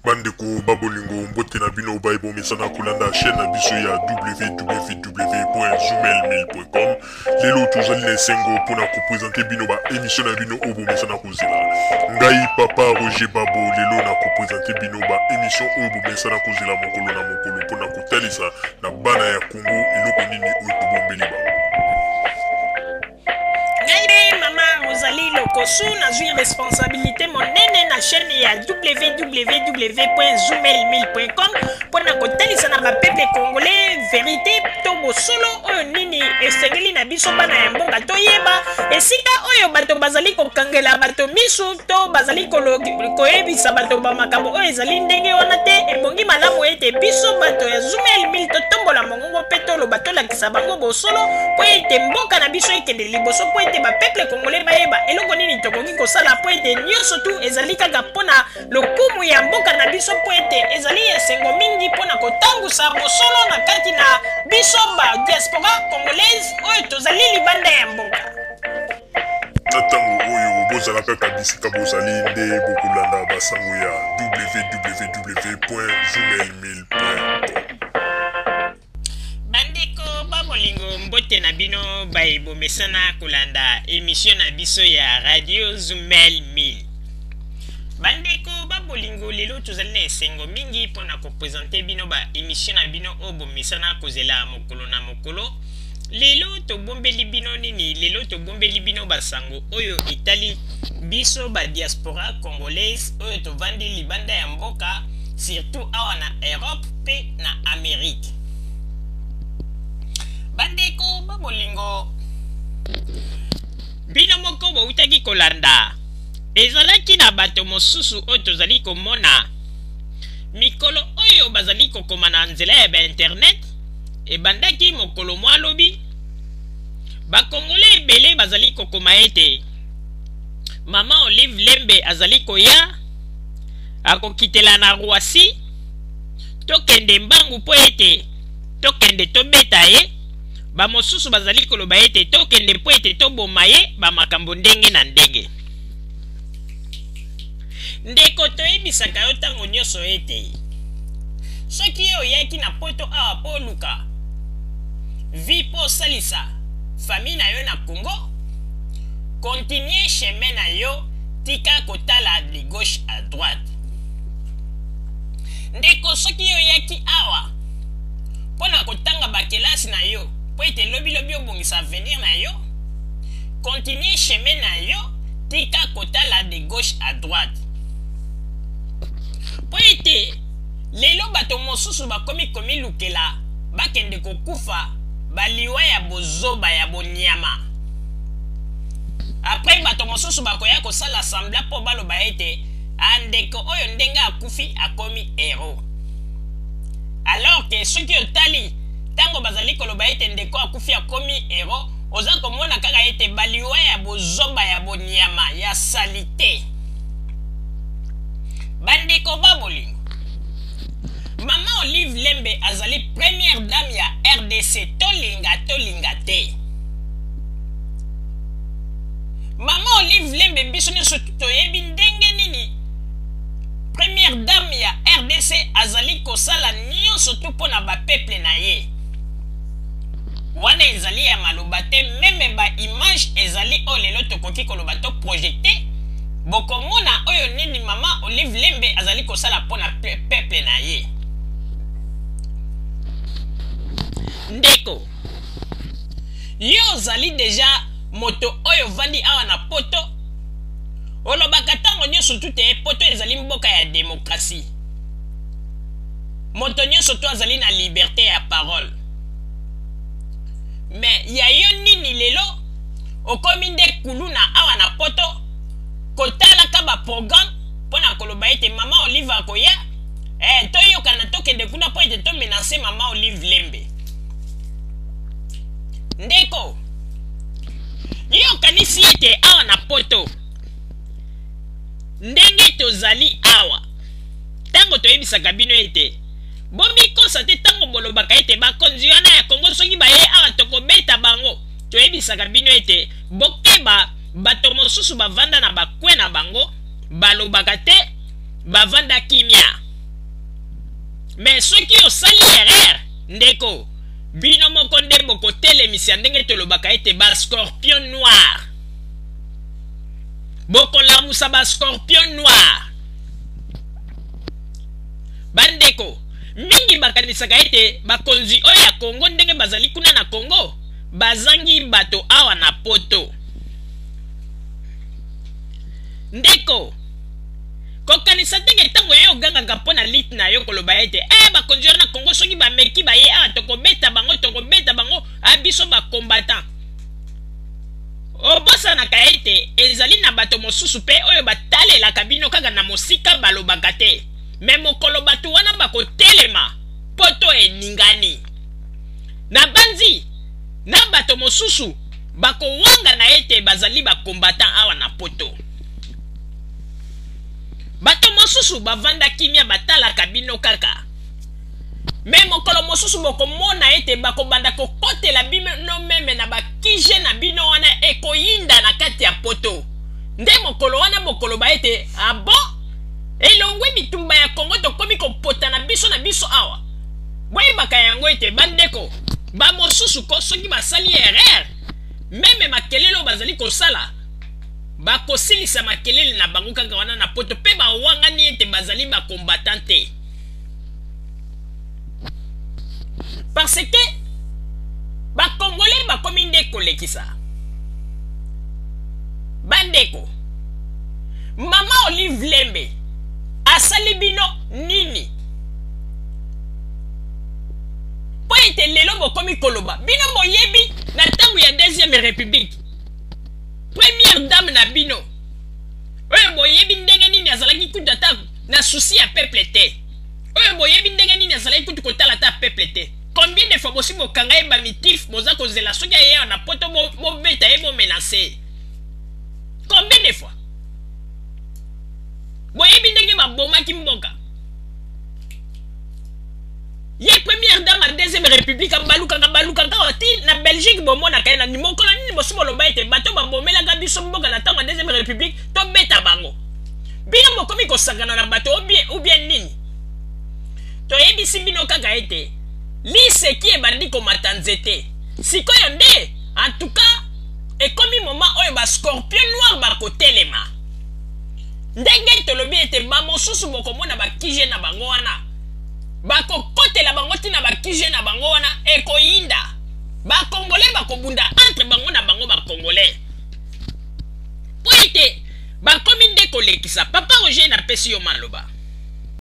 Bandeko ba bolingo, mbote na bino baye bomesana kolanda chaîne na biso ya www.zoomail1000.com. Lelo tozali na esengo mpona kopresente bino ba émission na bino oyo bomesana kozela. Ngai papa Roger Babo lelo na kopresente bino ba émission oyo bomesana kozela mokolo na mokolo mpona kotalisa na bana ya Congo eloko nini oyo tobombeli bango. Ngai mpe mama Rosalie Lokosu nazwi responsabilité monene na chaîne ya www.zoomail1000.com mpo na kotalisa na bapeuple congolais verité to bosolo oyo nini esengeli na biso bana ya mboka toyeba esika oyo bato bazali kokangela bato misu to bazali koyebisa bato ba makambo oyo ezali ndenge wana te. Ebongi malamu ete biso bato ya Zoomail 1000 totombola mongongo mpe toloba, tolakisa bango bosolo mpo ete mboka na biso ekende liboso, mpo ete bapeuple congolais bayeba eloko nini tokoki kosala, mpo ete nyonso tu ezali kaka mpo na lokumu ya mboka na biso, mpo ete ezali esengo mingi mpo na kotangusa bosolo na kati na biso ba diaspora congolaise oyo tozali libanda ya mboka. Na ntango oyo bozala kaka bisika bozali nde bokolanda basango ya www.zoomail1000.com. Bandeko ba bolingo, mbote na bino baye bomesana kolanda emission na biso ya Radio Zumel 1000. Bandeko ba bolingo, lelo tozali na esengo mingi mpo na kopresente bino ba emission na bino oyo bomesana kozela mokolo na mokolo. Lelo tobombeli bino nini? Lelo tobombeli bino basango oyo etali biso ba diaspora congolaise oyo tovandi libanda ya mboka, surtout awa na Europe mpe na Amerique. Bandeko ba bolingo, bino moko boutaki kolanda, ezalaki na bato mosusu oyo tozali komona mikolo oyo bazali kokoma na nzela ya ba internet. Ebandaki mokolo mwa lobi, bakongole ebele bazali kokoma ete mama Olive Lembe azali koya, akokitela na Roissy, tokende mbangu mpo ete tokende tobeta ye. Bamosusu bazali koloba ete tokende mpo ete toboma ye, bamakambo ndenge na ndenge. Ndeko, toyebisaka yo ntango nyonso ete soki yo oyaki na poto awa mpo oluka vie mpo osalisa famille na yo na Congo, continue chemin na yo, tika kotala de gauche à droite. Ndeko, soki yo oyaki awa mpo na kotanga bakelasi na yo mpo ete lobilobi obongisa avenir na yo, continue chemin na yo, tika kotala de gauche à droite, mpo ete lelo bato mosusu bakomi komilukela bakende kokufa baliwa ya bozoba ya bonyama. Après bato mosusu bakoya kosala semblant mpo baloba ete andeko oyo ndenge akufi akomi héros, alors que soki otali ntango bazali koloba ete ndeko akufi akomi héros, oza komona kaka ete baliwa ya bozoba ya bonyama ya salite. Bandeko ba bolingo, mama Olive Lembe azali première dame ya RDC, tolinga tolinga te. Mama Olive Lembe, biso nyonso toyebi ndenge nini première dame ya RDC azali kosala nyonso tu mpo na bapeuple na ye. Wana ezali ya maloba te, meme ba image ezali oyo lelo tokoki koloba to projecte, bokomona oyo nini mama Olive Lembe azali kosala mpo na peuple na ye. Ndeko, yo ozali deja moto oyo ovandi awa na poto, olobaka ntango nyonso tu te poto ezali mboka ya demokrasie, moto nyonso to azali na liberté ya parole. Me ya yo nini lelo okomi nde kuluna awa na poto kotalaka baprogramme mpo na koloba ete mama Olive akoya, toyokana tokende kuna mpo ete tomenase mama Olive Lembe? Ndeko, yo okanisi ete awa na poto ndenge tozali awa, ntango toyebisaka bino ete bomikosa te, ntango bolobaka ete bakonzi wana ya Kongo soki baye awa tokobeta bango, toyebisaka bino ete bokeba, bato mosusu bavanda na bakwe na bango, balobaka te, bavanda kimia. Mais soki osali erreur, ndeko, bino moko nde bokotelemisa ndenge tolobaka ete ba scorpion noir. Bokolamusa ba scorpion noir. Bandeko, mingi bakanisaka ete bakonzi oyo ya Congo ndenge bazali kuna na Congo bazangi bato awa na poto. Ndeko, kokanisa te ke ntango ye ogangaka mpo na lite na yo koloba ete eh, bakonzi wana na Congo soki bameki baye awa tokobeta bango, tokobeta bango, a biso ba combattant. Obosanaka ete ezali na bato mosusu mpe oyo batalelaka bino kaka na mosika balobaka te. Me mokolo bato wana bakotelema, poto eningani. Nabanzi na bato mosusu bakowangana ete bazali ba combattant awa na poto. Bato mosusu bavanda kimia batalaka bino kaka. Me mokolo mosusu bokomona ete bakobanda kokotela bino meme na bakije na bino wana ekoyinda na kati ya poto. Nde mokolo wana bokoloba ete ah bon, elongwe bitumba ya Congo tokomi kopota na biso na biso awa. Boyebaka yango ete bandeko bamosusu ko soki basali erreur meme makelele oyo bazali kosala bakosilisa makelele na bango kaka wana na poto mpe bawangani ete bazali ba combattant te. Parce que ba Congolais bakomi nde kolekisa. Bandeko, Mama Olive Lembe asali bino nini? Mpo ete lelo bokomi koloba, bino boyebi na ntango ya deuxième république première dame na bino oyo boyebi ndenge nini azalaki kutu ata na souci ya peuple te, oyo boyebi ndenge nini azalaki kutu kotala ata peuple te. Combien de fois bosi bokanga ye bamitif, boza kozela soki aye na poto bobeta ye, bomenase? Combien de fois boyebi ndenge babomaki mboka? Ye première dame ya deuxième république abalukaka balukaka ti na Belgique, bomonaka ye na mokolo nini? Bosi boloba ete bato babomelaka biso mboka na ntango ya deuxième république tobeta bango. Bino bokomi kosakana na bato ou bien nini? Toyebisi bino kaka ete liseki ebandi komata nzete sikoyo nde en tout cas ekomi moment oyo ba scorpion noir bakotelema. Ndenge tolobi ete bamosusu bokomona bakije na bango wana bakokotela bango ntina bakije na bango wana ekoyinda. Bakongole bakobunda entre bango na bango bakongole mpo ete bakomi nde kolekisa. Papa Roger, napesi yo maloba.